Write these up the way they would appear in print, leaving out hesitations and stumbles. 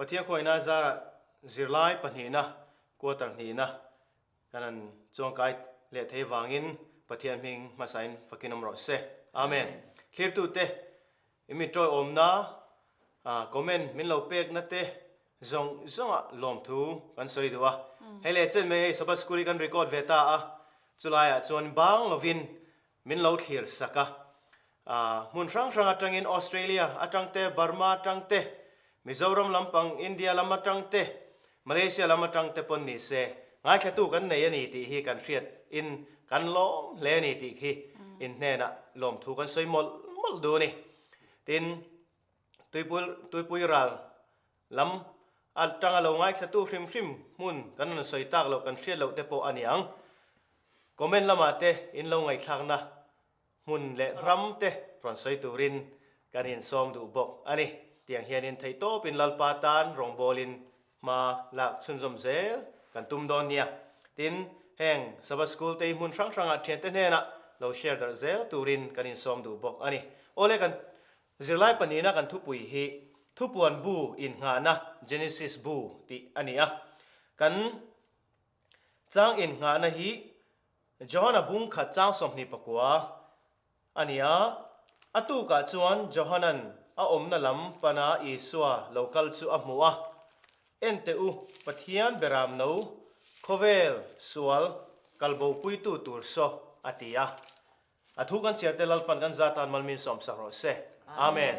Pathian khawngaihna zarah zirlai pahnihna, quarter hnihna kan han chuangkai leh thei vangin Pathian hming hmasain fakin awm rawh se. Amen. Thlirtute, i mi tawiawmna, comment min lo pekna te zawng zawngah lawmthu kan sawi duh a. Hei leh chen mai hei Sabbath School hi kan record ve ta a, chulaiah chuan bang lovin min lo thlir sak a. Hmun hrang hrang atangin Australia atang te, Burma atang te, Mizoram lampang, India lam atang te, Malaysia lam atang te pawn ni se, ngaithlatu kan nei a ni tih hi kan hriat in kan lawm hle a ni tih khi in hnenah lawmthu kan sawi mawlh mawlh duh a ni. Tin, Tuipui Tuipui ral lam atanga lo ngaithlatu hrim hrim hmun kan rawn sawi tak loh kan hriat loh te pawh a ni ang. Comment lamah te in lo ngaihthlakna hmun leh ram te rawn sawi turin kan insawm duh bawk a ni. Tiang hianin theihtawpin Lalpa tan rawngbawlin Hma lak chhunzawm zel kan tum dawn nia. Tin, heng Sabbath School te hi hmun hrang hrangah thiante hnenah lo share darh zel turin kan insawm duh bawk a ni. Awle kan zirlai pahnihna kan thupui hi Thupuan bu innghahna Genesis bu tih a ni a. Kan chang innghahna hi Johana bung khat chang 29 A ni a, a tukah chuan Johanan a awmna lam pana Isua lo kal chu a hmu a, En teh u, Pathian beram no, khawvel, sual, kalbopuitu tur saw, a ti a. A thu kan chhiar te Lalpan kan za tan malmin sawmsak rawh se. Amen.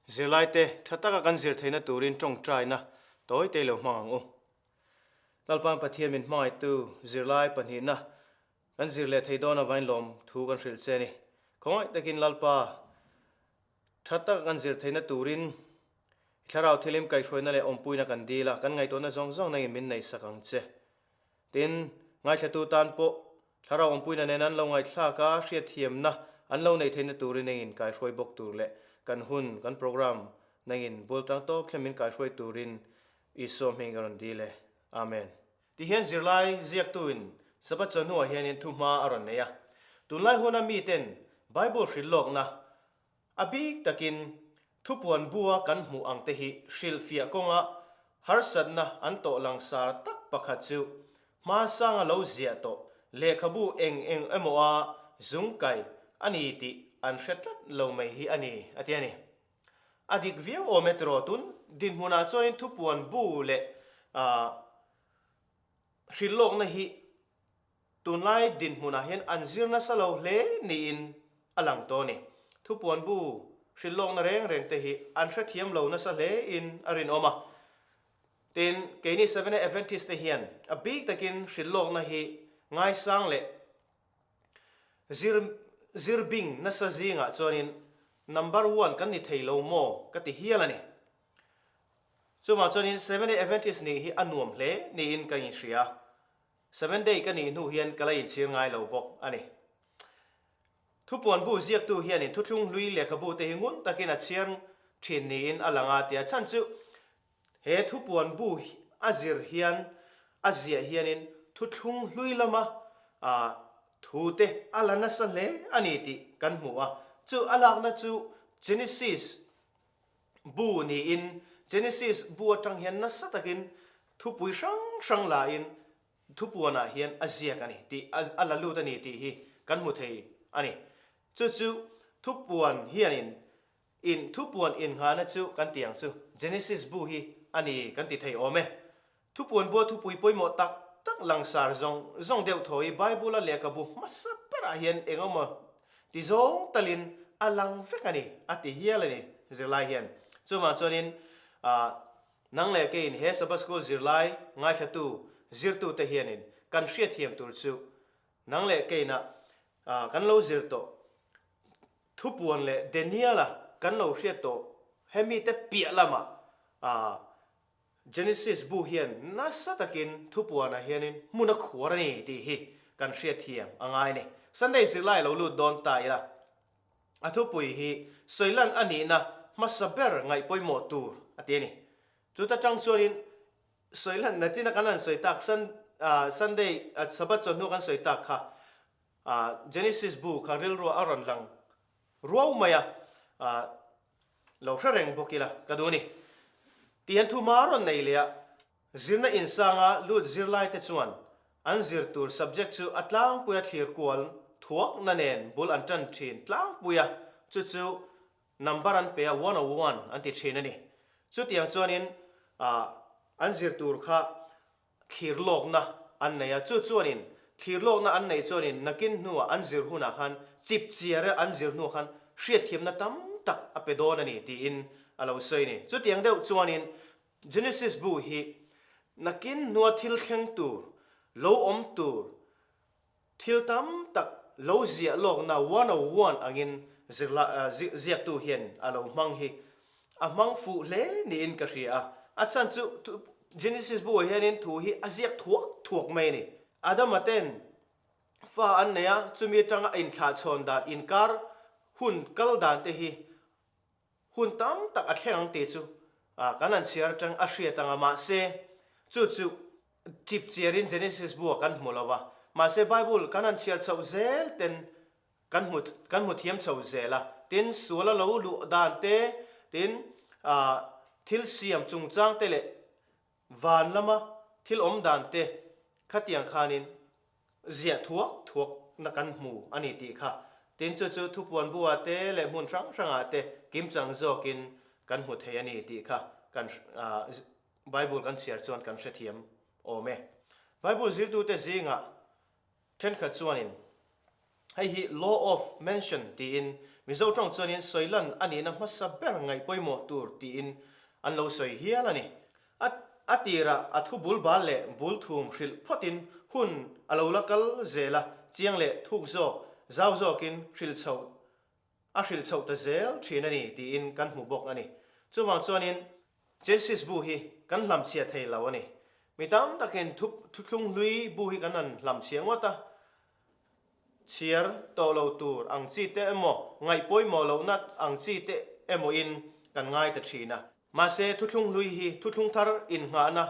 Zirlaite tha taka kan zir theihna turin tawngtaina tawi te lo hmang ang u. Lalpan Pathian min hmangaihtu zirlai pahnihna Kan zir leh thei dawn avain lawm thu kan hrilh che a ni. Khawngaih takin Lalpa, tha taka kan zir theihna turin i thlarau thilim kaihhruaina leh awmpuina kan dil a, kan ngaihtuahna zawng zawng nangin min neihsak ang che. Tin, ngaithlatu tan pawh thlarau awmpuina nen an lo ngaihthlak a, hriatthiamna an lo neih theihna turin nangin kaihruai bawk tur leh kan hun, kan program nangin bul tang tawp thleng min kaihruai turin Isua hming ka rawn dil e. Amen. Ti hian zirlai ziaktuin Sabbath chawhnuah hianin thuhma a rawn nei a. Tunlai huna miten Bible hrilhlawkna a bik takin thupuan bua kan hmuh ang te hi hrilhfiah kawnga harsatna an tawh langsar tak pakhat chu hmasanga lo ziah tawh lehkhabu eng eng emaw a zungkai a ni tih an hre tlat lo mai hi a ni, a ti a ni. A dik viau awm e tiraw? Tun dinhmunah chuanin thupuan bu leh hrilhlawkna hi tunlai dinhmunah hian an zir nasa lo hle niin a lang tawh a ni. Thupuan bu hrilhlawkna reng reng te hi an hrethiam lo nasa hlein a rinawm a. Tin, keini Seventh-day Adventist te hian a bik takin hrilhlawkna hi ngaisang leh Zir zir bing nasa zingah chuanin number one kan ni thei lo maw ka ti hial a ni. Chuvang chuanin Seventh Day Adventist nih hi a nuam hle niin ka inhria. Seventh Day ka nih hnu hian ka la inchhir ngai lo bawk a ni. Thupuan bu ziaktu hianin thuthlung hlui lehkhabu te hi ngun takin a chhiar thin niin a lang a tia chhan chu He thupuan bu a zir hian a ziah hianin thuthlung hlui lama thu te a la nasa hle a ni tih kan hmu a. Chu a lakna chu Genesis bu niin Genesis bu atang hian nasa takin thupui hrang hrang lain thupuanah hian a ziak a ni tih a la lut a ni tih hi kan hmu thei a ni. Chu chu thupuan hianin In thupuan innghahna chu kan ti ang chu, Genesis bu hi a ni kan ti thei awm e. Thupuan bua thupui pawimawh tak tak langsar zawng zawng deuh thaw hi Bible-a lehkhabu hmasa berah hian eng emaw ti zawng talin a lang vek a ni, a ti hial a ni zirlai hian. Chuvang chuanin nang leh keiin he Sabbath School zirlai ngaithlatu zirtute hianin kan hriatthiam tur chu nang leh keinah kan lo zir tawh Thupuan leh Daniel-a kan lo hriat tawh hemi te piah lamah Genesis bu hian nasa takin thupuanah hianin hmun a khuar a ni tih hi kan hriat thiam a ngai a ni. Sunday zirlai lo lut dawn ta ila a thupui hi sawilan a nihna hmasa ber ngaih pawimawh tur a ti a ni. Chuta tang chuanin sawilan nachina kan han sawi tak Sunday Sabbath chawhnu kan sawi tak kha Genesis bu kha rilruah a rawn lang ruau mai a, lo hre reng bawk ila ka duh a ni. Tih hian thu hma rawn nei leh a, zirna insanga lut zirlaite chuan an zir tur subject chu a tlangpuia thlir kual thuakna nen bul an tan thin tlangpui a, chu chu number an pe a, 101 an ti thin a ni. Chutiang chuanin an zir tur kha thlir lawkna an nei a, chu chuanin thlir lawkna an neih chuanin nakin hnuah an zir hunah khan chip chiara an zir hnuah khan hriatthiamna tam tak a pe dawn a ni tiin a lo sawi a ni. Chutiang deuh chuanin Genesis bu hi nakin hnua thil thleng tur, lo awm tur, Thil tam tak lo ziah lawkna 101 angin zirla ziaktu hian a lo hmang hi a hmang fuh hle niin ka hria a. A chhan chu Genesis bu ah hianin thu hi a ziak thuak thuak mai a ni. Adama ten fa an nei a, chumi atanga a inthlahchhawn dan inkar hun kal dan te hi hun tam tak a thleng ang tih chu kan han chhiar atang a hriat ang a, mahse chu chu Chip chiarin Genesis bu ah kan hmu lo a, mahse Bible kan han chhiar chhoh zel ten kan hmu kan hmu thiam chho zel a, tin sual a lo luh dan te, tin ah thil siam chungchang te leh van lama thil awm dan te khatiang khanin ziah thuak thuak na kan hmu a ni tih kha, tin chu chu thupuan bu ah te leh hmun hrang hrang ah te kimchang zawkin kan hmu thei a ni tih kha kan ah Bible kan chhiar chuan kan hrethiam awm e. Bible zirtute zingah thenkhat chuanin hei hi Law of Mention tiin Mizo tawng chuanin sawilan a nihna hmasa ber ngaih pawimawh tur tiin an lo sawi hial a ni. A a tirah a thu bul bal leh bul thum hrilh phawtin hun a lo la kal zel a, chiang leh thuk zawk, zau zawkin hrilh chhoh a hrilh chhoh ta zel thin a ni tiin kan hmu bawk a ni. Chuvang chuanin Genesis bu hi kan hlamchhiah thei lo a ni. Mi tam takin thu thuthlung hlui bu hi kan han hlamchhiah ngawt a, chhiar tawh lo tur ang chi te emaw, ngaih pawimawh lohna ang chi te emawin kan ngai ta thin a. Mahse thuthlung hlui hi thuthlung thar innghahna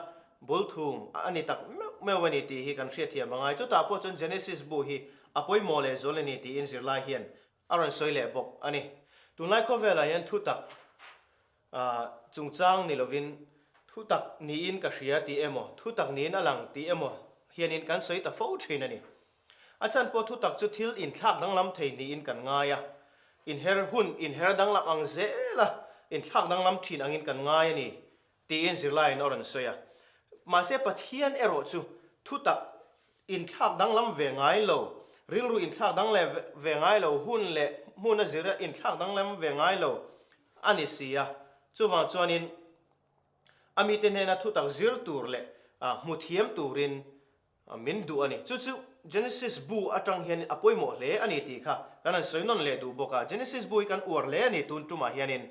bul thum a ni tak meuh meuh a ni tih hi kan hriatthiam a ngai. Chutah pawh chuan Genesis bu hi a pawimawh lehzual a ni tiin zirlai hian a rawn sawi leh bawk a ni. Tunlai khawvelah hian thutak chungchang ni lovin thutak niin ka hria tih emaw, thutak niin a lang tih emaw hianin kan sawi ta fo thin a ni. A chhan pawh thutak chu thil inthlak danglam thei niin kan ngai a, inher hun inher danglam ang zela inthlak danglam thin angin kan ngai a ni tiin zirlaiin a rawn sawi a. Mahse Pathian erawh chu thutak inthlak danglam ve ngai lo, rilru inthlak dang leh ve ngai lo, hun leh hmun a zir inthlak danglam ve ngai lo a ni si a. Chuvang chuanin a mite hnena thutak zir tur leh hmu thiam turin min duh a ni. Chu chu Genesis bu atang hian a pawimawh hle a ni tih kha kan han sawi nawn leh duh bawk a. Genesis bu hi kan uar hle a ni tun tumah hianin.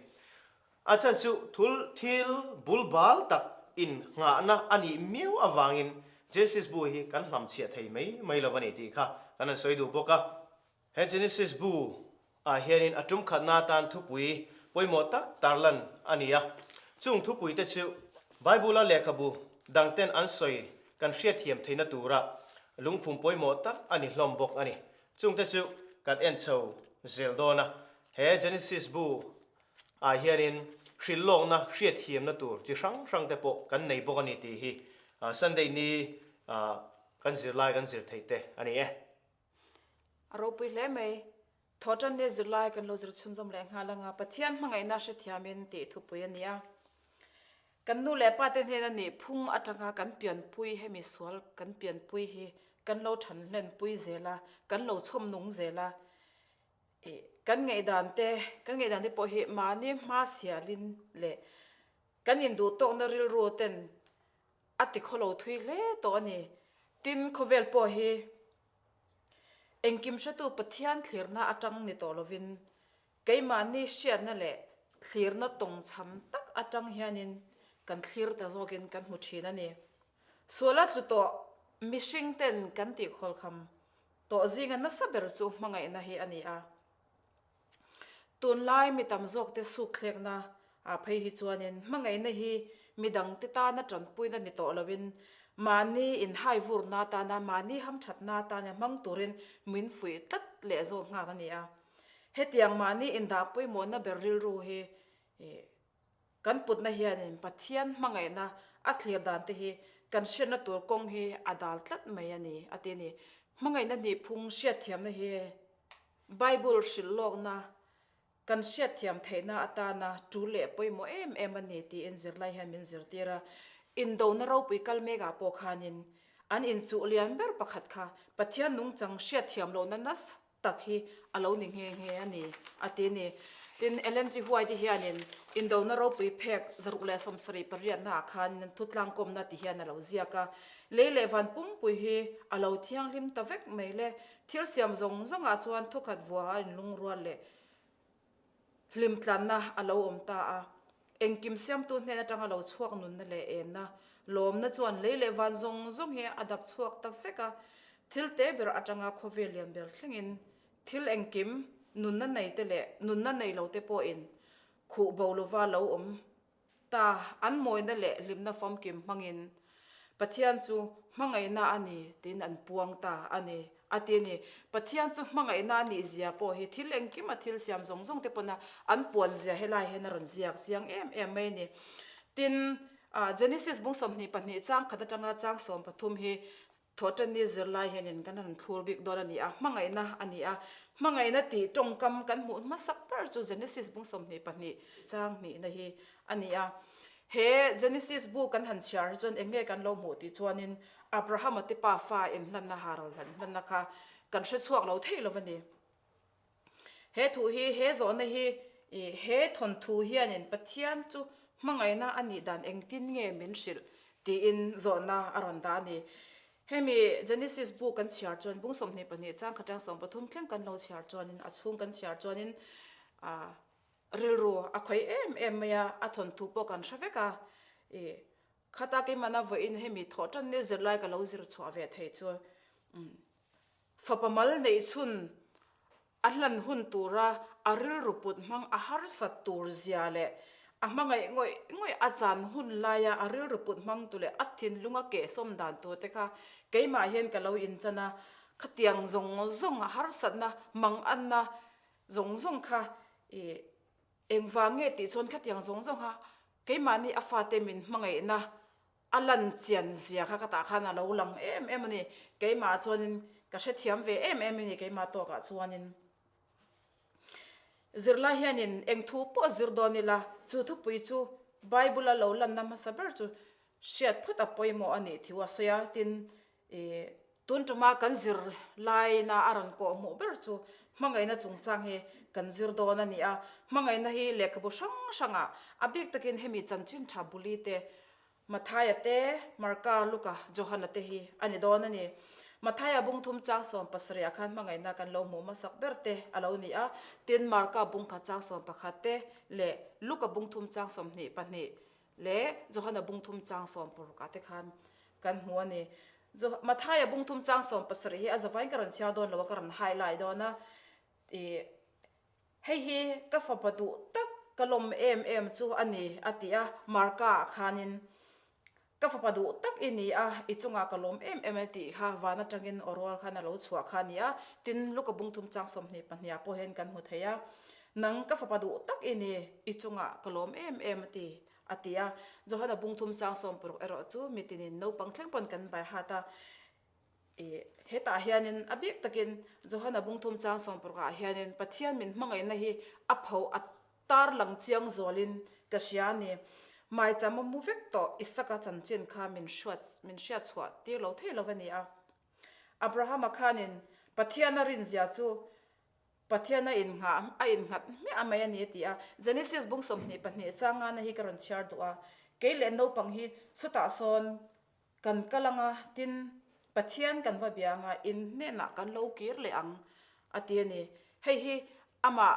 A chhan chu thul thil bul bal tak innghahna a nih miau avangin Genesis bu hi kan hlamchhiah thei mai mai lo a ni tih kha kan han sawi duh bawk a. He Genesis bu ah hianin a tum khatna atan thupui pawimawh tak tarlan a ni a. Chung thupui te chu Bible-a lehkhabu dangten an sawi kan hriatthiam theihna tura lungphum pawimawh tak a ni hlawm bawk a ni. Chungte chu kan en chho zel dawn a. He Genesis bu ah hianin hrilhlawkna hriatthiamna tur chi hrang hrang te pawh kan nei bawk a ni tih hi Sunday ni kan zirlai kan zir theih te a ni e. A ropui hle mai. Thawhtan leh zirlai kan lo zir chhunzawm leh nghal anga Pathian hmangaihna hrethiamin tih thupui a ni a. Kan nu leh pa te hnena nih phung atanga kan pianpui hemi sual kan pianpui hi kan lo than hlenpui zel a, kan lo chhawm nung zel a. Ih kan ngaihdan te, kan ngaihdan te pawh hi mahni hma sialin leh kan induhtawkna rilru ten A ti khawlo thui hle tawh a ni. Tin, khawvel pawh hi engkim hretu Pathian thlirna atang ni tawh lovin keimahni hriatna leh thlirna tawngchham tak atang hianin kan thlir ta zawkin kan hmu thin a ni. Suala tlu tawh mihring ten kan tih khawlkham tawh zinga nasa ber chu hmangaihna hi a ni a. Tunlai mi tam zawkte sukthlekna ah phei hi chuanin hmangaihna hi midangte tana tanpuina ni tawh loin mahni inhai vurna atana mahni hamthatna atana hmang turin min fuih tlat leh zawk nghak a ni a. Hetiang mahni indah pawimawhna ber rilru hi. kan putna hianin Pathian hmangaihna a thlir dan te hi kan hriatna tur kawng hi a dal tlat mai a ni, a ti a ni. Hmangaihna nihphung hriatthiamna hi Bible hrilh lawkna kan hriatthiam theihna atana tul leh pawimawh em em a ni tiin zirlai hian min zirtir a. Indona ropui kal mekah pawh khanin an inchuh lian ber pakhat kha Pathian nungchang hriatthiam lohna nasa tak hi a lo ni nghe nghe a ni, a ti a ni. Tin, Ellen G. White-i hianin Indona ropui phek 178 ah khan thutlangkawmna ti hian a lo ziak a, Lei leh van pumpui hi a lo thianghlim ta vek mai le, thil siam zawng zawngah chuan thukhat vuaha inlungrual leh hlimtlanna a lo awm ta a. Engkim siamtu hnen atanga lo chhuak nunna leh enna lawmna chuan lei leh van zawng zawng hi a dap chhuak ta vek a, thil te ber atanga khawvel lian ber thlengin thil engkim nunna nei te leh nunna nei lo te pawhin khuh bo lova lo awm ta an mawina leh hlimna famkim hmangin Pathian chu hmangaihna a ni tiin an puang ta a ni, a ti a ni. Pathian chu hmangaihna a nih zia pawh hi thil engkim a thil siam zawng zawng te pawna an puan zia helai hian a rawn ziak chiang em em mai a ni. Tin, Genesis bung 22 chang khat atanga chang 13 hi Thawhṭanni zirlai hianin kan han thlur bik dawn a ni a, hmangaihna a ni a. Hmangaihna tih tawngkam kan hmuh hmasak ber chu Genesis bung 22 chang hnihna hi a ni a. He Genesis bu kan han chhiar hi chuan eng nge kan lo hmuh tih chuanin Abrahama te pa fa inhlanna haral hlan hlanna kha kan hre chhuak lo thei lo a ni. He thu hi, he zawhna hi, he thawnthu hianin Pathian chu hmangaihna a nih dan engtin nge min hrilh tiin zawhna a rawn dah a ni. Hemi Genesis bu kan chhiar chuan bung 22 chang khatang 13 thleng kan lo chhiar chuanin a chhung kan chhiar chuanin rilru a khawih em em mai a, a thawnthu pawh kan hre vek a. Khata keimahna vawiin hemi thawhtanni zirlai ka lo zir chhuah ve thei chu Fapa mal neih chhun a hlan hun tura a rilru put hmang a harsat tur zia leh a hmangaih ngawih ngawih a chan hun laia a rilru put hmang tu leh a thinlung a kehsawm dan tur te kha keimah hian ka lo inchan a, khatiang zawng zawng a harsatna manganna zawng zawng kha ih engvang nge tih chuan khatiang zawng zawng kha keimahni a fate min hmangaihna A lan chian zia kha ka tah khan a lo lang em em a ni. Keimah chuanin ka hrethiam ve em em a ni keimah tawkah chuanin. Zirlai hianin eng thu pawh zir dawn ila chu thupui chu Bible-a lo lanna hmasa ber chu hriat phawt a pawimawh a nih thu a sawi a, tin Ih, tun tuma kan zir laina a rawn kawh hmuh ber chu hmangaihna chungchang hi kan zir dawn a ni a. Hmangaihna hi lehkhabu hrang hrangah a bik takin hemi chanchin tha buli te, Mathaia te, Marka, Luka, Johana te hi a ni dawn a ni. Mathaia bung thum chang 17 ah khan hmangaihna kan lo hmuh hmasak ber te a lo ni a, tin Marka bung khat chang 11 te leh Luka bung thum chang 22 leh Johana bung thum chang 16 ah te khan kan hmu a ni. Mathaia bung thum chang 17 hi a zavain ka rawn chhiar dawn lo a, ka rawn highlight dawn a. Ih, hei hi ka fapa duh tak ka lawm em em chu a ni a ti a, Marka ah khanin ka fapa duh tak i ni a, i chungah ka lawm em em a tih kha van atangin aw rual khan a lo chhuah kha a ni a. Tin, Luka bung thum chang 22 ah pawh hian kan hmu thei a, Nang ka fapa duh tak i ni, i chungah ka lawm em em a ti. A ti a, Johana bung thum sang 60 erawh chu mitinin naupang thleng pawn kan bai hat a. Ih, hetah hianin a bik takin Johana bung thum chang 60 ah hianin Pathian min hmangaihna hi a pho a tar lang chiang zualin ka hria a ni. Maicham a mu vek tawh Isaka chanchin kha min hruat min hriat chhuah tir lo thei lo a ni a. Abrahama khanin Pathian a rinzia chu Pathian a innghah a innghat hmiah mai a ni a ti a. Genesis bung 22 chang ngana hi ka rawn chhiar duh a. Kei leh naupang hi chutah sawn kan kal ang a, tin, Pathian kan va bia ang a, in hnenah kan lo kir leh ang a ti a ni. Hei hi amah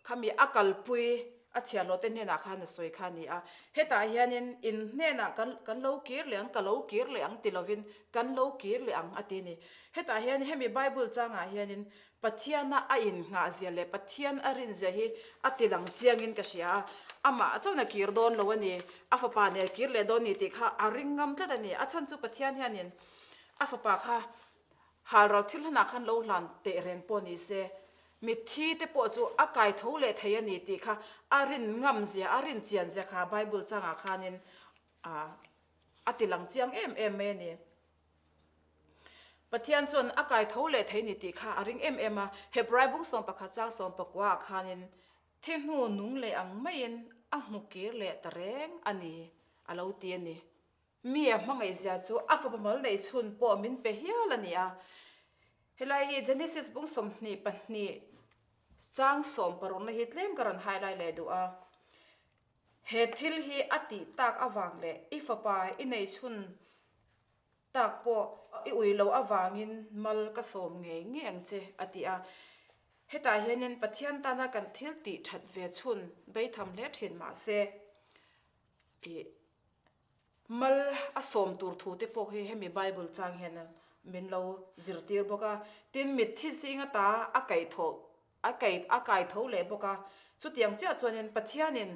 Khami a kalpui a chhiahhlawh te hnenah khan a sawi kha a ni a. Hetah hianin in hnenah kan kan lo kir leh ang, ka lo kir leh ang ti lovin kan lo kir leh ang a ti a ni. Hetah hian hemi Bible changah hianin Pathiana a innghah zia leh Pathian a rin zia hi a ti lang chiangin ka hria a. Amah chuan a kir dawn lo a ni, a fapa nen a kir leh dawn ni tih kha a ring ngam tlat a ni. A chhan chu Pathian hianin a fapa kha halral thil hlanah khan lo hlan teh reng pawh ni se. Mitthi te pawh chu a kai tho leh thei a ni tih kha a rin ngam zia, a rin chian zia kha Bible changah khanin a ti lang chiang em em mai a ni. Pathian chuan a kai tho leh thei ni tih kha a ring em em a, Hebrai bung 11 chang 19 ah khanin thi hnu nung leh ang maiin a hmu kir leh ta reng a ni a lo ti a ni. Mi a hmangaihzia chu a fapa mal neih chhun pawh min pe hial a ni a. Helai hi Genesis bung 22 chang 16 na hi tlem ka rawn highlight leh duh a. He thil hi a tih tak avang leh i fapa i neih chhun tak pawh i ui loh avangin mal ka sawm ngei ngei ang che a ti a. Hetah hianin Pathian tana kan thil tih that ve chhun beitham hle thin mahse i Mal a sawm tur thu te pawh hi hemi Bible chang hian min lo zirtir bawk a. Tin, mitthi zing ata a kaihthawh a kai a kaitho leh bawk a. Chutiang chiah chuanin Pathianin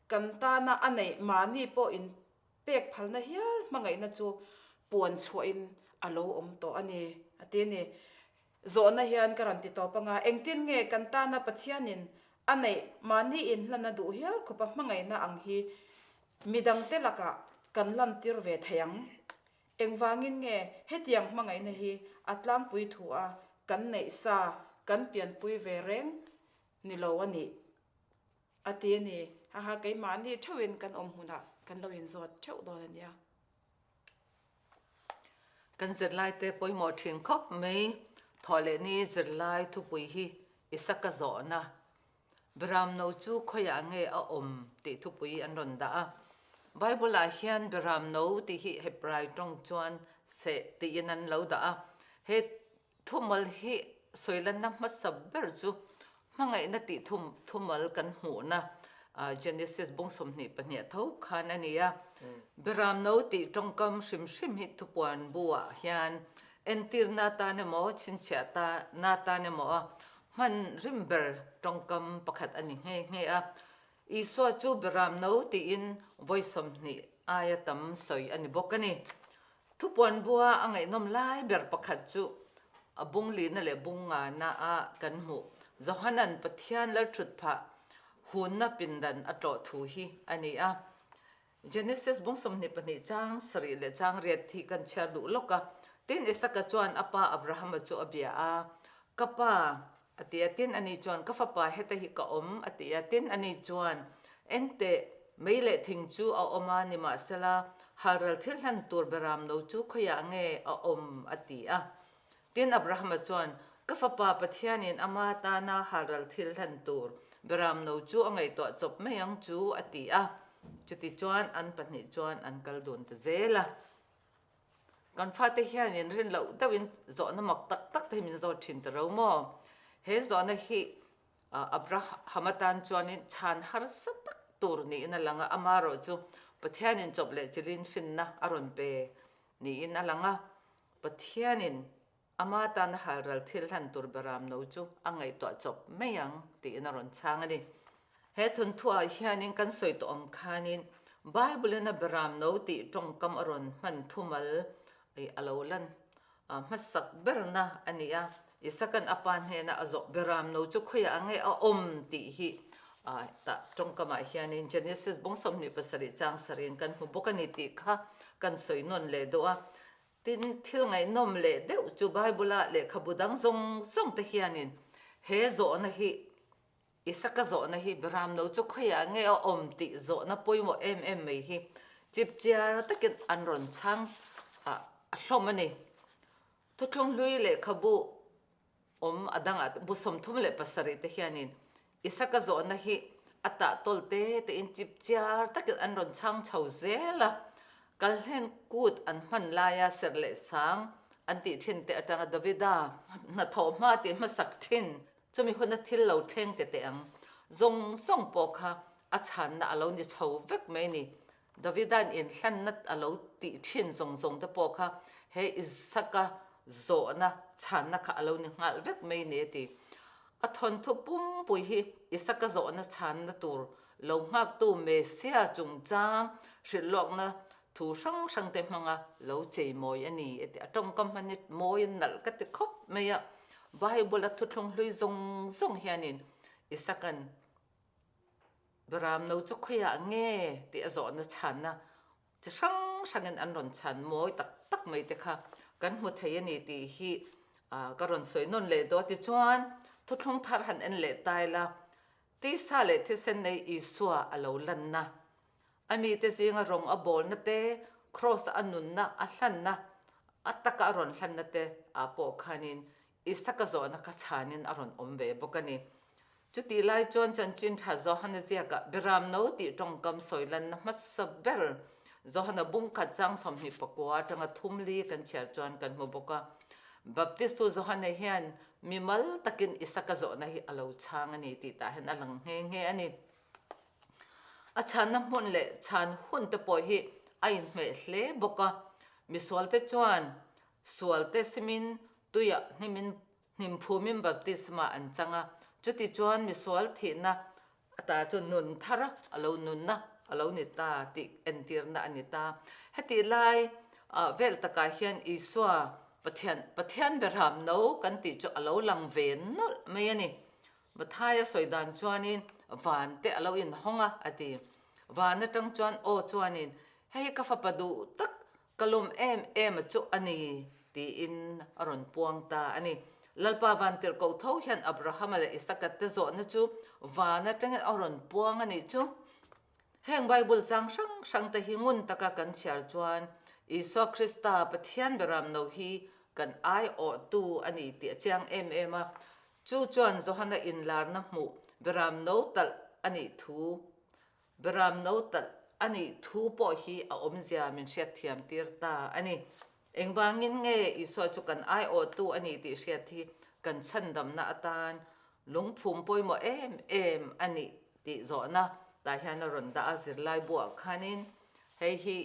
kan tana a neih mahni pawh in pek phalna hial hmangaihna chu puan chhuahin a lo awm tawh a ni a ti a ni. Zawhna hian ka rawn ti tawp anga, engtin nge kan tana Pathianin a neih mahni inhlan a duh hial khawpa hmangaihna ang hi Midangte lakah kan lantir ve thei ang. Engvangin nge hetiang hmangaihna hi a tlangpui thu a kan neih sa kan pianpui ve reng ni lo a nih? A ti a ni. Haha, keimahni theuhin kan awm hmunah kan lo inzawt theuh dawn a nia. Kan zirlaite pawimawh thin khawp mai. Thawhlehni zirlai thupui hi Isaka zawhna Beramno chu khawiah nge a awm tih thupui an rawn dah a. Bible-ah hian Beramno tih hi Hebrai tawng chuan seh tiin an lo dah a. He thumal hi sawilanna hmasa ber chu hmangaihna tih thumal kan hmuhna Genesis bung 22 a tho khan a ni a. Beramno tih tawngkam hrim hrim hi thupuan buah hian entirna atan emaw chhinchhiah na atan emaw a Hman rim ber tawngkam pakhat a ni nghe nghe a. Isua chu Beram no tiin vawi 20 aia tam sawi a ni bawk a ni. Thupuan bua a ngaihnawm lai ber pakhat chu a bung lihna leh bung ngana a kan hmuh Johanan Pathian lalthut phah hunna pindan a tlawh thu hi a ni a. Genesis bung 22 chang 7 leh chang 8 hi kan chhiar duh lawk a. Tin, Isaka chuan a pa Abrahama chu a bia a, Ka pa, a ti a. Tin, ani chuan, Ka fapa, heta hi ka awm, a ti a. Tin, ani chuan, Enteh, mei leh thing chu a awm a, nimahsela, halral thil hlan tur beram no chu khawiah nge a awm? a ti a. Tin, Abrahama chuan, Ka fapa Pathianin ama tana halral thil hlan tur beramno chu a ngaihtuah chawp mai ang chu, a ti a. Chutichuan an pahnih chuan an kal dun ta zel a. Kan fate hianin rin loh deuhin zawhna mak tak tak te hi min zawt thin ta ro maw? He zawhna hi Abrahama tan chuanin chhan harsa tak tur niin a lang a, amaherawh chu Pathianin chawp leh chilhin finna a rawn pe niin a lang a. Pathianin ama tana halral thil hlan tur beram no chu a ngaihtuah chawp mai ang tiin a rawn chhang a ni. He thawnthuah hianin kan sawi tawh ang khanin Bible-in a beram no tih tawngkam a rawn hman thumal a lo lan hmasak berna a ni a. Isaka'n a pa hnena a zawh beram no chu khawiah nge a awm tih hi tah tawngkamah hianin Genesis bung 27 chang sarih kan hmu bawk a ni tih kha kan sawi nawn leh duh a. Tin, thil ngaihnawm leh deuh chu Bible-a lehkhabu dang zawng zawng te hianin he zawhna hi, Isaka zawhna hi Beramno chu khawiah nge a awm tih zawhna pawimawh em em mai hi chipchiar takin an rawn chhang a hlawm a ni. Thuthlung hlui lehkhabu awm a dangah bu 37 te hianin Isaka zawhna hi a tah tawl te tein chipchiar takin an rawn chhang chho zel a, Kalhlen kut an hman laia serh leh sang an tih thin te atanga Davida hnathawh hma tih hmasak thin chumi huna thil lo thleng te teh ang zawng zawng pawh kha a chhanna a lo ni chho vek mai ni. Davida'n inhlanna a lo tih thin zawng zawng te pawh kha he Isaka zawhna chhanna kha a lo ni nghal vek mai ni a ti. A thawnthu pumpui hi Isaka zawhna chhanna tur lo nghaktu Messia chungchang hrilhlawkna thu hrang hrang te hmanga lo cheimawi a ni a ti. A tawngkam hman hi mawi nalh ka ti khawp mai a. Bible-a thuthlung hlui zawng zawng hianin Isaka'n Beram no chu khawiah nge tih a zawhna chhanna chi hrang hrangin an rawn chhan mawi tak tak mai te kha kan hmu thei a ni tih hi ka rawn sawi nawn leh daw. Tichuan, thuthlung thar han en leh ta ila, tisa leh thisen nei Isua a lo lanna, a mite zinga rawng a bawlna te, Kraws-a a nunna a hlanna, a taka a rawn hlanna te ah pawh khanin Isaka zawhna kha chhanin a rawn awm ve bawk a ni. Chutih lai chuan chanchin tha Johana ziakah Biram no tih tawngkam sawi lanna hmasa ber Johana bungkhat chang 24 atanga thum li kan chhiar chuan kan hmu bawk a. Baptistu Johana hian mimal takin Isaka zawhna hi a lo chhang a ni tih tah hian a lang nghe nghe a ni. A chhanna hmun leh chhan hun te pawh hi a inhmeh hle bawk a. Misualte chuan sualte simin Tuiah hnimin hnimphum-in baptisma an chang a, chutichuan misual thihna ata chu nun thar a lo nunna a lo ni ta tih entirna a ni ta. Hetih lai vel takah hian Isua Pathian, Pathian Berham no kan tih chu a lo lang ve nawlh mai a ni. Mathaia sawi dan chuanin van te a lo inhawng a, a ti. Van atang chuan aw chuanin, Hei hi ka fapa duh tak Ka lawm em em a chu a ni, tiin a rawn puang ta a ni. Lalpa Vantirhkoh tho hian Abrahama leh Isaka te zawhna chu van atangin a rawn puang a nih chu. Heng Bible chang hrang hrang te hi ngun taka kan chhiar chuan Isua Krista Pathian beramno hi kan aiawhtu a ni tih a chiang em em a. Chu chuan Johana inlarna hmuh beramno talh a nih thu Beram no talh a nih thu pawh hi a awmzia min hriatthiam tir ta a ni. Engvangin nge Isua chu kan aiawhtu a ni tih hriat hi kan chhandamna atan lungphum pawimawh em em a nih tih zawhna tah hian a rawn dah a, zirlai buah khanin hei hi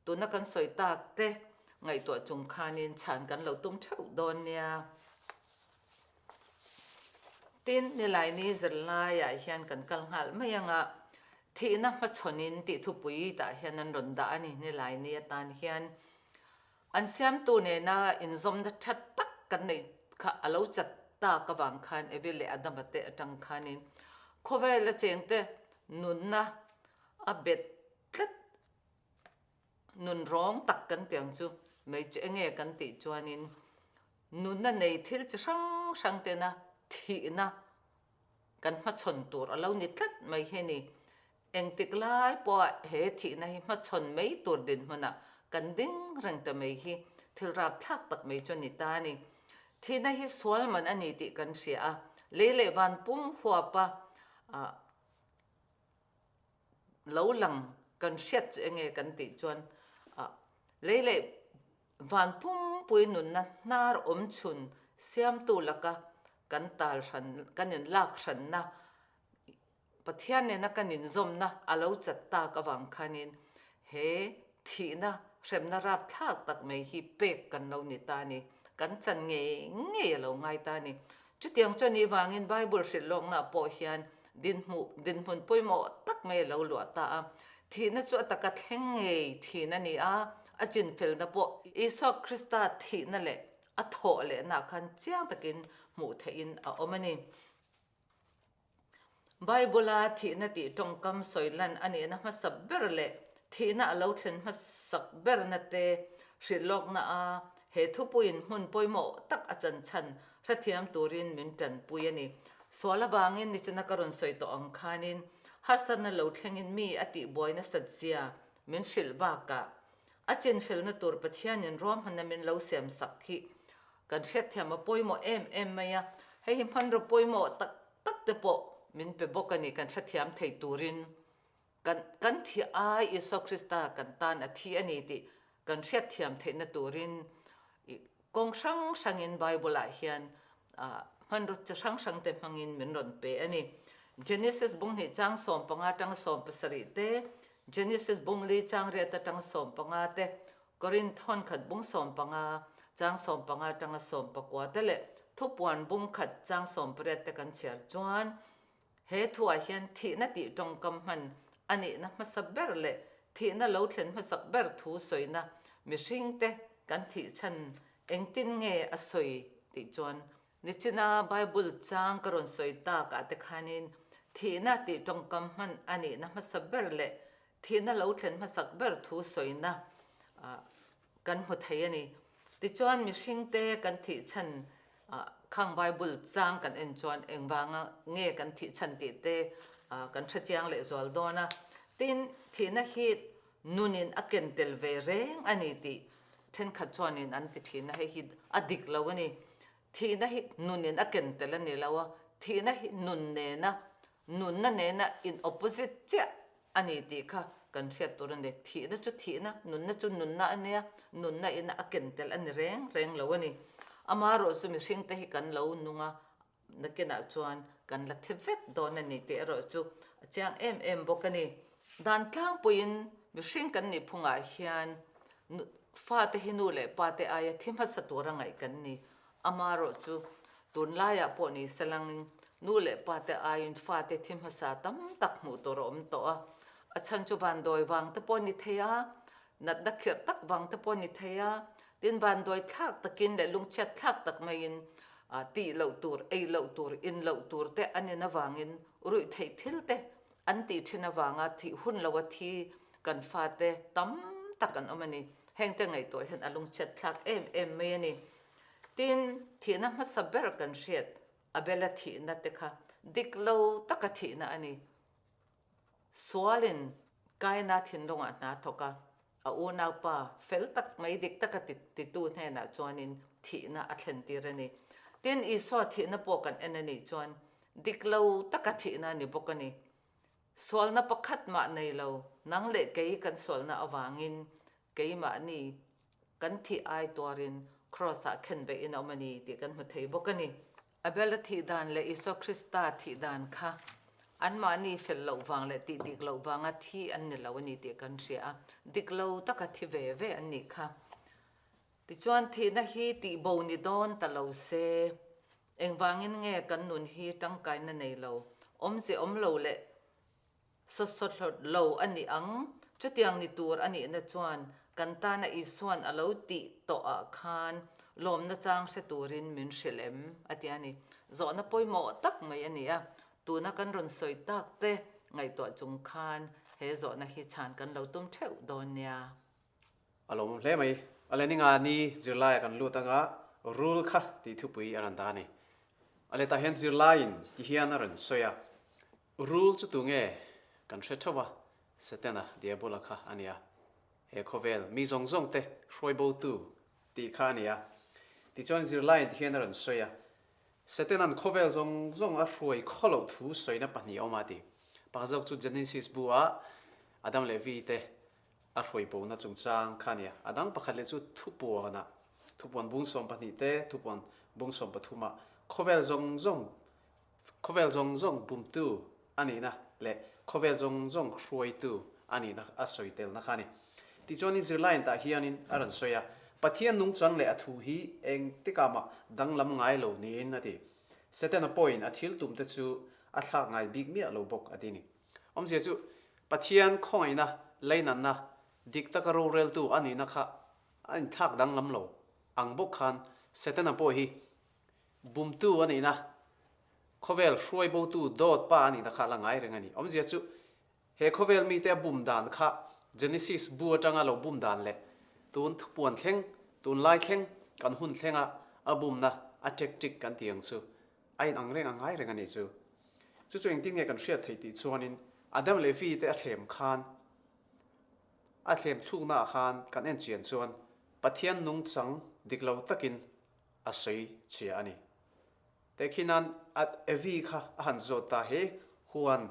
tuna kan sawi tak te ngaihtuah chung khanin chhan kan lo tum theuh dawn nia. Tin, Nilaini zirlaiah hian kan kal nghal mai ang a, thihna hmachhawnin tih thupui tah hian an rawn dah a ni. Nilaini atan hian an siamtu nena inzawmna tha tak kan neih kha a lo chat tak avang khan Evi leh Adama te atang khanin khawvela chengte nunna a bet tlat Nun rawng tak kan ti ang chu, mai chu enge kan tih chuanin nunna nei thil chi hrang hrang tena thihna kan hmachhawn tur a lo ni tlat mai hi a ni. Engtik lai pawha he thihna hi hmachhawn mai tur dinhmunah kan ding reng ta mai hi thil rapthlak tak mai chu a ni ta a ni. Thihna hi sual man a ni tih kan hria a, lei leh van pum huapa Lo lang kan hriat chu enge kan tih chuan lei leh van pumpui nunna hnar awm chhun siamtu laka kan tal hran kan inlak hranna Pathian nena kan inzawmna a lo chat tak avang khanin he thihna hremna rapthlak tak mai hi pek kan lo ni ta a ni. Kan chan ngei ngei a lo ngai ta a ni. Chutiang chuan i vangin Bible hrilh lawknaah pawh hian dinhmuh dinhmun pawimawh tak mai a lo luah ta a. Thihna chu a taka thleng ngei thin a ni a, a chinfelna pawh Isua Krista thihna leh a thawh lehnaah khan chiang takin hmuh theihin a awm a ni. Bible-a thihna tih tawngkam sawi lan a nihna hmasa ber leh thihna a lo thlen hmasak berna te hrilh lawkna a he thupuiin hmun pawimawh tak a chan chhan hrethiam turin min tanpui a ni. Sual avangin nichina ka rawn sawi tawh ang khanin harsatna lo thlengin mi a tihbuai nasat zia min hrilh bakah a chinfelna tur Pathianin ruahmanna min lo siamsak hi Kan hriatthiam a pawimawh em em mai a, hei hi hmanraw pawimawh tak tak te pawh min pe bawk a ni, kan hrethiam thei turin kan kan thi ai Isua Krista kan tan a thi a ni tih kan hriatthiam theihna turin kawng hrang hrangin Bible ah hian hmanraw chi hrang hrang te hmangin min rawn pe a ni. Genesis bung hnih chang 15 atanga 17 te, Genesis bung li chang riat atanga 15 te, Korinth hawn khat bung 15, chang 15 atanga 19 te leh thupuan bung khat chang 18 te kan chhiar chuan he thuah hian thihna tih tawngkam hman a nihna hmasa ber leh thihna lo thlen hmasak ber thu sawina mihringte kan thih chhan engtin nge a sawi tih chuan. Nichina Bible chang ka rawn sawi tak ah te khanin thihna tih tawngkam hman a nihna hmasa ber leh thihna lo thlen hmasak ber thu sawina kan hmu thei a ni. Tichuan mihringte kan thih chhan khang Bible chang kan en chuan engvanga nge kan thih chhan tih te kan hre chiang leh zual dawn a. Tin, thihna hi nunin a ken tel ve reng a ni tih thenkhat chuanin an ti thin a, hei hi a dik lo a ni. Thihna hi nunin a ken tel a ni lo a, thihna hi nun nena, nunna nena in opposite chiah a ni tih kha kan hriat tur a ni. Thihna chu thihna, nunna chu nunna a nia, nunna ina a ken tel a ni reng reng lo a ni. Amaherawh chu mihringte hi kan lo nung a, Nakinah chuan kan la thi vek dawn a ni tih erawh chu a chiang em em bawk a ni. Dan tlangpuiin mihring kan nih phungah hian fate hi nu leh pate aia thi hmasa tura ngaih kan ni. Amaherawh chu tunlaiah pawh ni selangin nu leh pate aiin fate thi hmasa tam tak hmuh tur a awm tawh a. A chhan chu vandawi vang te pawh ni thei a, natna khirh tak vang te pawh ni thei a, tin vanduai thlak takin leh lungchhiat thlak tak maiin tih loh tur, ei loh tur, in loh tur te an in avangin ruih theih thil te an tih thin avanga thih hun lo a thi kan fate tam tak an awm a ni. Heng te ngaihtuah hian a lungchhiat thlak em em mai a ni. Tin, thihna hmasa ber kan hriat Abela thihna te kha dik lo taka thihna a ni. Sualin Kaina thinlungah hna thawk a, a unaupa fel tak mai dik taka titu hnenah chuanin thihna a thlentir a ni. Tin, Isua thihna pawh kan en a nih chuan dik lo taka thihna a ni bawk a ni. Sualna pakhat mah nei lo, nang leh kei kan sualna avangin keimahni kan thih ai tuarin Kraws-ah khenbeihin a awm a ni tih kan hmu thei bawk a ni. Abel-a thih dan leh Isua Krista thih dan kha anmahni fel loh vang leh tih dik loh vanga thi an ni lo a ni tih kan hria a, dik lo taka thi ve ve an nih kha. Tichuan thihna hi tihbo ni dawn ta lo se, engvangin nge kan nun hi tangkaina nei lo, awmze awm lo leh Sawsawhlawt lo a ni ang. Chutiang ni tur a nihna chuan kan tana Isuan a lo tih tawhah khan lawmna chang hre turin min hrilh em? a ti a ni. Zawhna pawimawh tak mai a ni a, tuna kan rawn sawi tak te ngaihtuah chung khan he zawhna hi chhan kan lo tum theuh dawn nia. A lawmawm hle mai. A le ninga ni zirlaia kan lut anga rul kha tih thupui a rawn dah a ni. A letah hian zirlaiin ti hian a rawn sawi a, Rul chu tu nge kan hre theuh a, Setana, Diabola kha a nia. He khawvel mi zawng zawng te hruai bo tu tih kha a nia. Tichuan zirlaiin ti hian a rawn sawi a, Setanan khawvel zawng zawng a hruai khaw loh thu sawina pahnih a awm a ti. Pakhat zawk chu Genesis bu ah Adam leh Evi te a hruai bona chungchang kha a nia. A dang pakhat leh chu thupuanah, thupuan bung 12 te, thupuan bung 13 ah khawvel zawng zawng, khawvel zawng zawng bumtu a nihna leh khawvel zawng zawng hruaitu a nihna a sawi telna kha a ni. Tichuanin zirlaiin tah hianin a rawn sawi a, Pathian nungchang leh a thu hi engtikah mah danglam ngai lo niin a ti. Setana pawhin a thil tumte chu a thlak ngai bik miah lo bawk a ti a ni. Awmzia chu Pathian khawngaihna, leinatna, dik taka roreltu a nihna kha a inthlak danglam lo ang bawk khan Setana pawh hi bumtu a nihna, khawvel hruaibotu dawt pa a nihna kha a la ngai reng a ni. Awmzia chu he khawvel mite a bum dan kha Genesis bu atanga lo bum dan leh tun thupuan thleng, tunlai thleng, kan hun thlenga a bumna a tactic kan tih ang chu a inang reng a ngai reng a nih chu. Chu chu engtin nge kan hriat theih tih chuanin Adam leh Evi te a thlem khan, a thlem thlukna ah khan kan en chian chuan Pathian nungchang dik lo takin a sawi chhia a ni. Tehkhinan Evi kha a han zawt ta, He huan,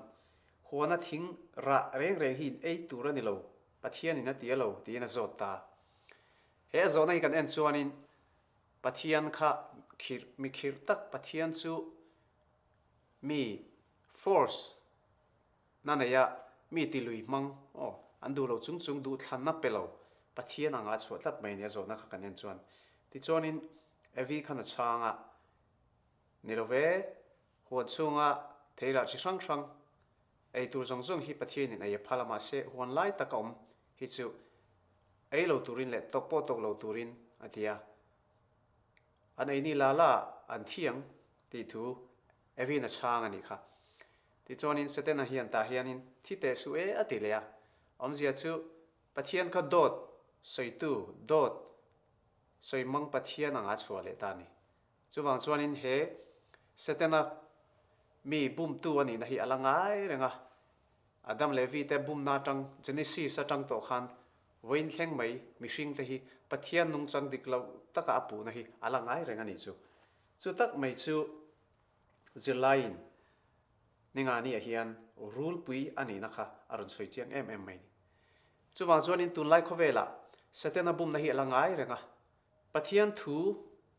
huana thing rah reng reng hi in ei tur a ni lo, Pathianin a ti a lo, tiin a zawt ta. He a zawhna hi kan en chuanin Pathian kha khirh, mi khirh tak Pathian chu mi force na nei a, mi ti lui hmang aw, an duh lo chung chung duhthlanna pe lo Pathian anga a chhuah tlat mai nia zawhna kha kan en chuan. Tichuanin Evi khan a chhang a, Ni lo ve, huan chhunga theirah chi hrang hrang ei tur zawng zawng hi Pathianin ei a phal a, mahse huan lai taka awm hi chu ei lo turin leh tawk pawh tawk lo turin a ti a. An ei ni la la an thi ang tih thu Evin a chhang a nih kha. Tichuanin Setana hian tah hianin thi teh suh e a ti leh a. Awmzia chu Pathian kha dawt sawitu, dawt sawimang Pathian anga chhuah leh ta a ni. Chuvang chuanin he Setana mi bumtu a nihna hi a la ngai reng a. Adam leh Evi te bumna atang Genesis atang tawh khan vawiin thleng mai mihringte hi Pathian nungchang dik loh taka a puhna hi a la ngai reng a nih chu. Chu tak mai chu zirlaiin Ningani-ah hian rulpui a nihna kha a rawn sawi chiang em em mai ni. Chuvang chuanin tunlai khawvelah Setana bumna hi a la ngai reng a. Pathian thu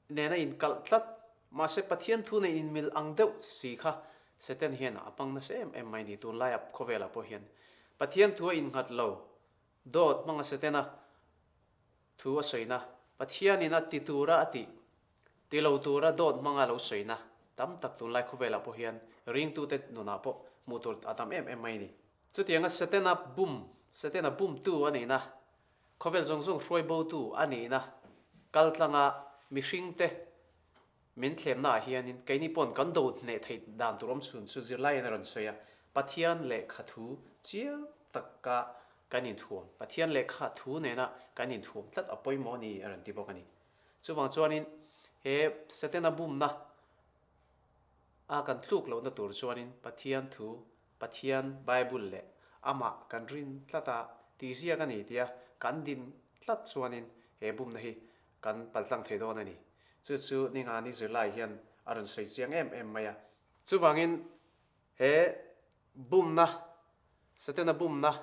nena inkalh tlat, mahse Pathian thu nen inmil ang deuh si kha Satan hian a hmang nasa em em mai ni tunlaia khawvelah pawh hian. Pathian thu a innghat lo, dawt hmanga Setana thu a sawina, Pathianin a ti tura a tih, ti lo tura dawt hmanga lo sawina tam tak tunlai khawvelah pawh hian ringtute nunah pawh hmuh tur a tam em em mai ni. Chutianga Setana bum, Setana bumtu a nihna Khawvel zawng zawng hruai botu a nihna kal tlanga mihringte min thlemnaah hianin keini pawn kan do hneh theih dan tur awm chhun chu zirlaiin a rawn sawi a, Pathian lehkha thu chiang taka kan inthuam, Pathian lehkha thu nena kan inthuam tlat a pawimawh a ni a rawn ti bawk a ni. Chuvang chuanin he Setana bumna a kan tluk lohna tur chuanin Pathian thu Pathian, Bible leh amah kan rin tlat a, tihziak a ni tia kan din tlat chuanin he bumna hi kan paltlang thei dawn a ni. Chu chu Ningani zirlai hian a rawn sawi chiang em em mai a. Chuvangin he bumna, Setana bumna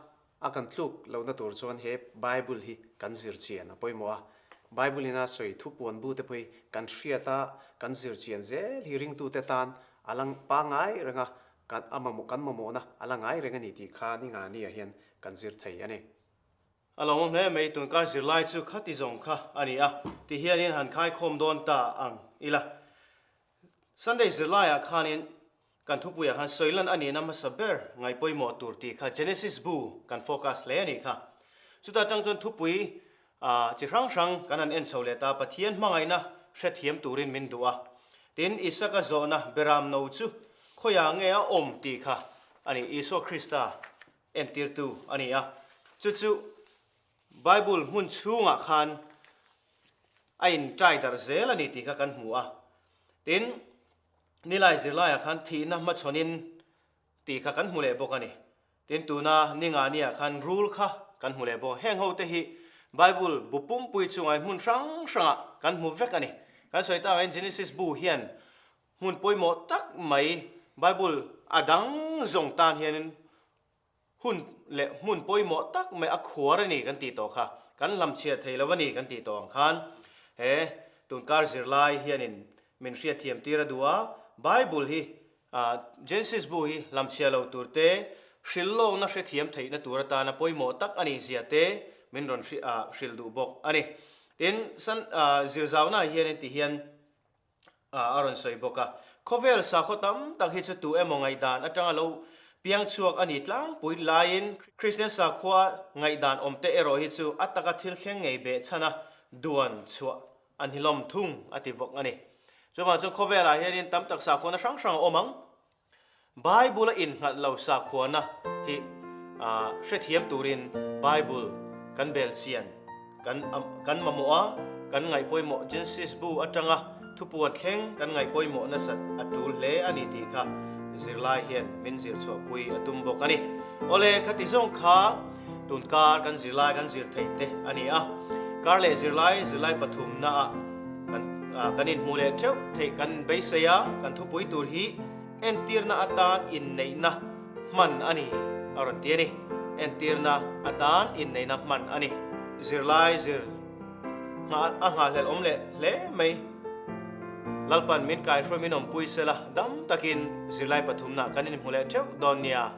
a kan tluk lohna tur chuan he Bible hi kan zir chian a pawimawh a. Bible in a sawi thupuan bu te pawh hi kan hriat a, kan zir chian zel hi ringtute tan a la pangngai reng a, Kan a mamawh kan mamawhna a la ngai reng a ni tih kha ni nga nia hian kan zir thei a ni. A lo awm hle mai, tunkar zirlai chu khati zawng kha a ni a, ti hianin han khaikhawm dawn ta ang ila. Sunday zirlaiah khanin kan thupuiah khan sawilan a nihna hmasa ber ngaih pawimawh tur tih kha Genesis bu kan focus hle a nih kha. Chutah tang chuan thupui chi hrang hrang kan han en chho leh ta, Pathian hmangaihna hrethiam turin min duh a. Tin, Isaka zawhna Beram no chu khawiah nge a awm tih kha a ni, Isua Krista entirtu a ni a. Chu chu Bible hmun chhungah khan a intai darh zel a ni tih kha kan hmu a. Tin, nilai zirlaiah khan thihna hmachhawnin tih kha kan hmu leh bawk a ni. Tin, tuna Ningani-ah khan rul kha kan hmu leh bawk. Heng hote hi Bible bu pumpui chungah hmun hrang hrangah kan hmu vek a ni. Kan sawi tak angin Genesis bu hian hmun pawimawh tak mai Bible a dang zawng tan hianin hun leh hmun pawimawh tak mai a khuar a ni kan tih tawh kha. Kan hlamchhiah thei lo a ni kan tih tawh ang khan he tunkar zirlai hianin min hriatthiam tir a duh a, Bible hi Genesis bu hi hlamchhia lo tur te, hrilhlawkna hrethiam theihna tur atana pawimawh tak a nih zia te min rawn hrilh duh bawk a ni. Tin, San zirzauna hianin ti hian a rawn sawi bawk a, khawvel sakhaw tam tak hi chu tu emaw ngaihdan atanga lo piang chhuak a ni tlangpui laiin Kristian sakhua ngaihdan awm te erawh hi chu a taka thil thleng ngei beh chhana duan chhuah A hnilawm thung a ti bawk a ni. Chuvang chuan khawvelah hianin tam tak sakhuana hrang hrang a awm ang. Bible a innghalh lo sakhuana hi hrethiam turin Bible kan bel chian kan kan mamawh a, kan ngaih pawimawh Genesis bu atanga thupuan thleng kan ngaih pawimawh nasat a tul hle a ni tih kha zirlai hian min zir chhuahpui a tum bawk a ni. Awle, khati zawng kha Tun kar kan zirlai kan zir theih te a ni a, kar leh zirlai zirlai pathumna ah kan kan inhmuh leh theuh theih kan beisei a, kan thupui tur hi entirna atan inneihna hman a ni a rawn ti a ni. Entirna atan inneihna hman a ni. Zirlai zir nghah a nghahhlelh awm leh hle mai. Lalpan min kaihruai min awmpui sela dam takin zirlai pathumna kan inhmu leh theuh dawn nia.